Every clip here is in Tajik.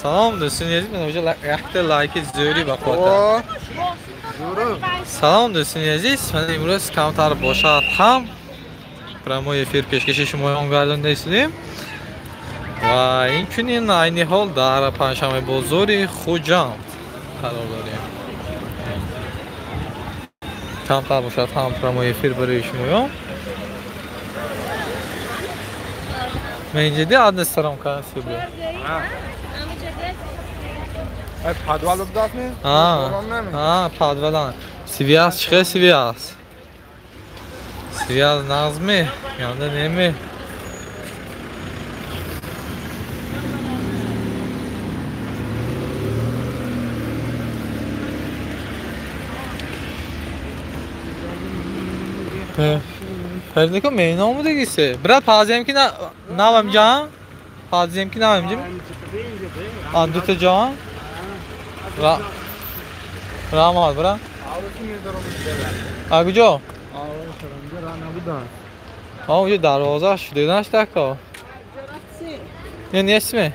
Салом дӯстони азиз, ман уже якта лайки зӯри ба қувват. Салом дӯстони азиз, ман имрӯз камтар бошад ҳам прямой эфир пешкаши шумоён гардонда истодем ва инчунин айни ҳол дар панҷшанбе бозори Хуҷанд қарор дорем. Камтар бошад ҳам прямой эфир барои шумоён. Мен инҷа одна сторонка себе. Подвал обдасми? Подвал. Связь чӣ связь? Связь нағзми? Янда неми? Фаридико меҳмон будагисе. Брат, пазем ки навам ҷан? Пазем ки навам ҷан? А дута ҷан? Раҳмат, брат. А куҷо? А уҷо дарвоза шудиданаш тако. Не нестме?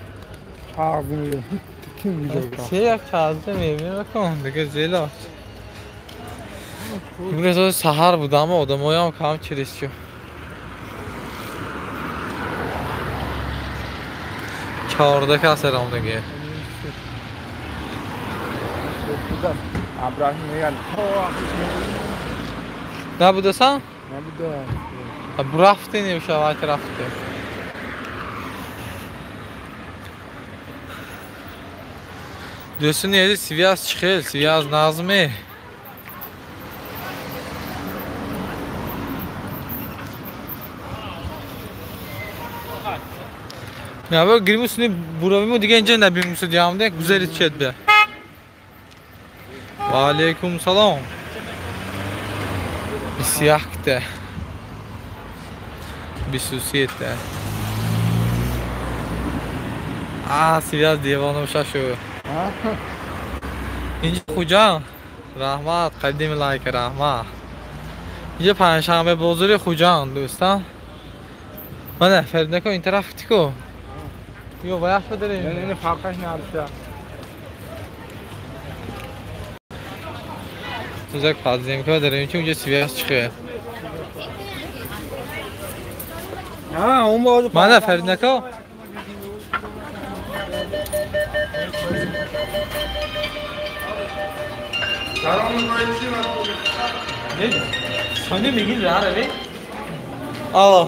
Се як чазда мебинам кун, дига зело. Имрӯз саҳар буд, аммо одамоям кам чирис чу. 14 кас рамдагӣ. Набудасан? Бурафти немешавад, рафте. Дӯстони азиз, связь чӣ хел? Связь нағзме? Не, гримусни буравиму дига инҷа набимусу диҳамде, гузарид чед бе. Ва алейкум салом. 21-та. 23-та. Связь девона шашу. Инҷа Хуҷанд. Раҳмат, қадими лайк, раҳмат. Инҷа панҷшанбе бозори Хуҷанд, дӯстан. Мана Фариднако ин тараф тико. Ё ваяш бадарем. Не, фарқаш надошта. Тузак подземка дарем, чи унҷа связь чихе. Мана Фариднако. Сони мегин раҳ раве? Алло.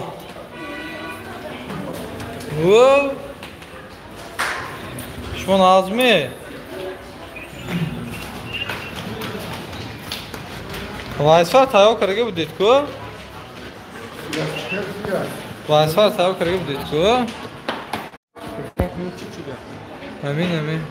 Во. Шумо нағзме? Вайсфар тайёр карда будед ку? Вайсфар тайёр карда будед ку? Амин, амин.